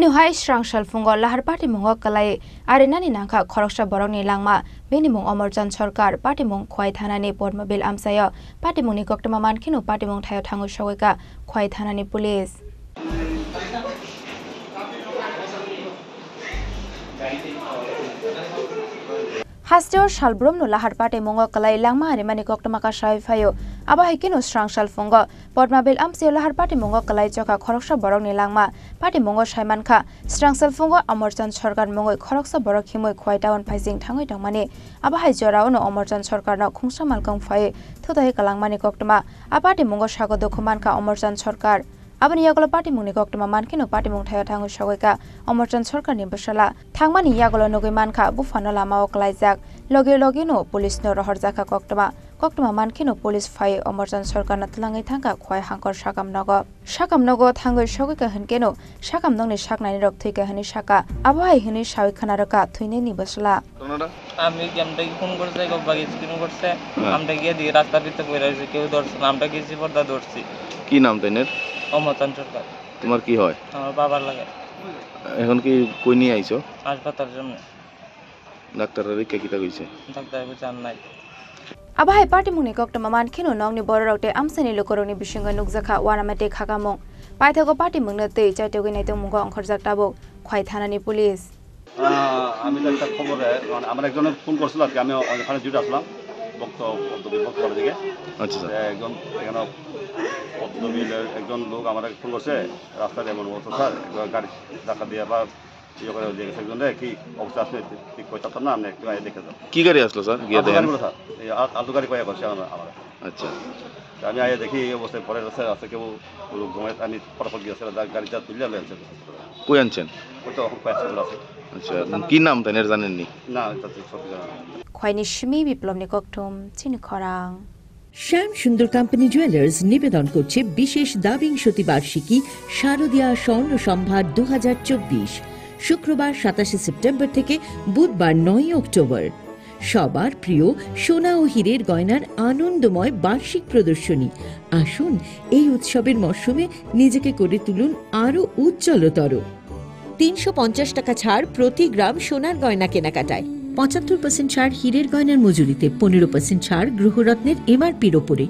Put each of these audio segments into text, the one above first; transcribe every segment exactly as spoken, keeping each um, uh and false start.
Nini hai srang salphungo lahar patimungo kwlai arinani nangkha khoroksa borokni langma, bini mung Omorchand Sarkar, patimung Khwai thanani Pormabil amchaio. Patimungni koktwma mankheno patimung thaio thangwi sogwikha Khwai thanani police. Hasteo salbrumno lahar patimungo kwlai langma arimani koktwma kasawi phaio. Abo hai kheno srang salphungo Pormabil amchaio lahar patimungo kwlai chokha khoroksa borokni langma. Patimungo saimankha, srang salphungo Omorchand Sarkar mungwi khoroksa borok himwi Khwai town phaising thangwi tongmani. Abo hai joraono Omorchand Sarkarno khungsa malkhung phaiwi thutaiwi kwlangmani koktwma. A patimungo sago dukhu mankha Omorchand Sarkar. Aboni yagulo patimungni koktwma mankheno patimung thaio thangwi sogwikha Omorchand Sarkarni bwsala. Thangmani yagulo nugwi mankha buphano lamao kwlaijak. Logi logino police no rohorjakha koktwma. Koktwma mankheno police phai Omorchand Sarkarno twlangwi thangkha Khwai hangkor sakam nogo. Sakam nogo thangwi sogwikha hwnkeno sakam nokni saknairok thwikha hwnwi sakha. Abo hai hwnwi sawi khwnarwkha thwinaini bwsala. আমি কি আমটাকে ফোন করছে, একবার স্ক্রিন করছে। হ্যাঁ। আমরা গিয়ে দেখি রাস্তার ভিতরে পড়ে রয়েছে, কেউ ধরছে না। আমরা গেছি পর্দা ধরছি। কি নাম তাইনের? অমরচান সরকার। তোমার কি হয়? আমার বাবার লাগে। এখন কি কই নিয়ে আইছো? হাসপাতাল সামনে। ডাক্তাররা দেখে কিতা কইছে? ডাক্তার কইছে আর নাই। Abo hai patimungni koktwma mankheno nokni bororok tei amchaini lukurokni bisingo nukjakha uanama tei khakamung. Paithago patimungno tei chaitogwi naitongmungo ongkhorjak tabuk Khwai thanani police. আহ, আমি তো একটা খবরে, মানে, আমার একজনে ফোন করছিল আর কি, আমি ওখানে ডিউটি আসলাম, ভক্ত, ভক্ত, ভক্ত কলেজ থেকে। আচ্ছা, স্যার। যে একজন, এখানে ভক্ত মিলের একজন লোক আমার ফোন করছে, রাস্তায় এমন অবস্থা, স্যার, একবার গাড়ি ধাক্কা দিয়ে আবার ইয়ে করে দিয়ে গেছে একজন রে, কি অবস্থা আছে ঠিক কইতে পারতাম না, আপনি একটু আগে দেখে যান। কি গাড়ি আসলো, স্যার? গিয়ে আলটো দেখেন। গাড়িগুলো, স্যার, এই আল-, আলটো গাড়ি কয়ে করছে আমার, আমার। আচ্ছা। তা আমি আগে দেখি এই অবস্থায় পড়ে আছে, আছে কেউ লোক জমায়েত, আমি ফটাফট গিয়ে, স্যার, গাড়ি যা তুললে আমি আনছি। কই আনছেন? ওই তো এখন কয়েকজন আছে। আচ্ছা, কি নাম তাই এর জানেননি? না, এটা তো সত্যি জানা নেই। Khwaini simi Biplobni kokthum chini khorang. Shyam Sundar Company Jewelers নিবেদন করছে বিশেষ দ্বাবিংশতি বার্ষিকী শারদীয়া স্বর্ণ সম্ভার দু হাজার চব্বিশ, শুক্রবার সাতাশে সেপ্টেম্বর থেকে বুধবার নয়ই অক্টোবর। সবার প্রিয় সোনা ও হীরের গয়নার আনন্দময় বার্ষিক প্রদর্শনী। আসুন, এই উৎসবের মরশুমে নিজেকে করে তুলুন আরও উজ্জ্বলতর। তিনশো পঞ্চাশ টাকা ছাড় প্রতি গ্রাম সোনার গয়না কেনাকাটায়, পঁচাত্তর পার্সেন্ট ছাড় হীরের গয়নার মজুরিতে, পনেরো পার্সেন্ট ছাড় গৃহরত্নের এমআরপির ওপরে।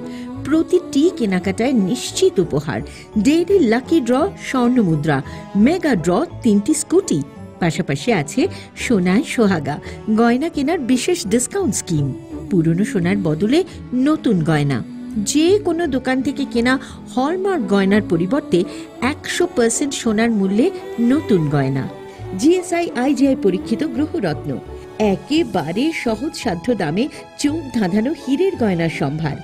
প্রতিটি কেনাকাটায় নিশ্চিত উপহার, ডেইলি লাকি ড্র, স্বর্ণ মুদ্রা, মেগা ড্র, তিনটি স্কুটি। পাশাপাশি আছে সোনায় সোহাগা, গয়না কেনার বিশেষ ডিসকাউন্ট স্কিম। পুরনো সোনার বদলে নতুন গয়না। যে কোনো দোকান থেকে কেনা হলমার্ক গয়নার পরিবর্তে একশো পার্সেন্ট সোনার মূল্যে নতুন গয়না। জিএসআই আইজিআই পরীক্ষিত গ্রহরত্ন, একেবারে সহজসাধ্য দামে চোখ ধাঁধানো হীরের গয়নার সম্ভার।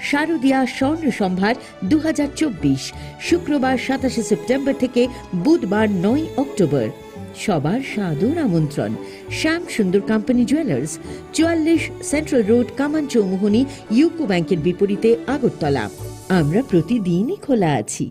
শারদীয়া স্বর্ণ সম্ভার দু হাজার চব্বিশ, শুক্রবার সাতাশে সেপ্টেম্বর থেকে বুধবার নয় অক্টোবর। সবার সাদর আমন্ত্রণ। শ্যাম সুন্দর কোম্পানি জুয়েলার্স, চুয়াল্লিশ সেন্ট্রাল রোড, কামান চৌমুহনী, ইউকো ব্যাংকের বিপরীতে, আগরতলা। আমরা প্রতিদিনই খোলা আছি।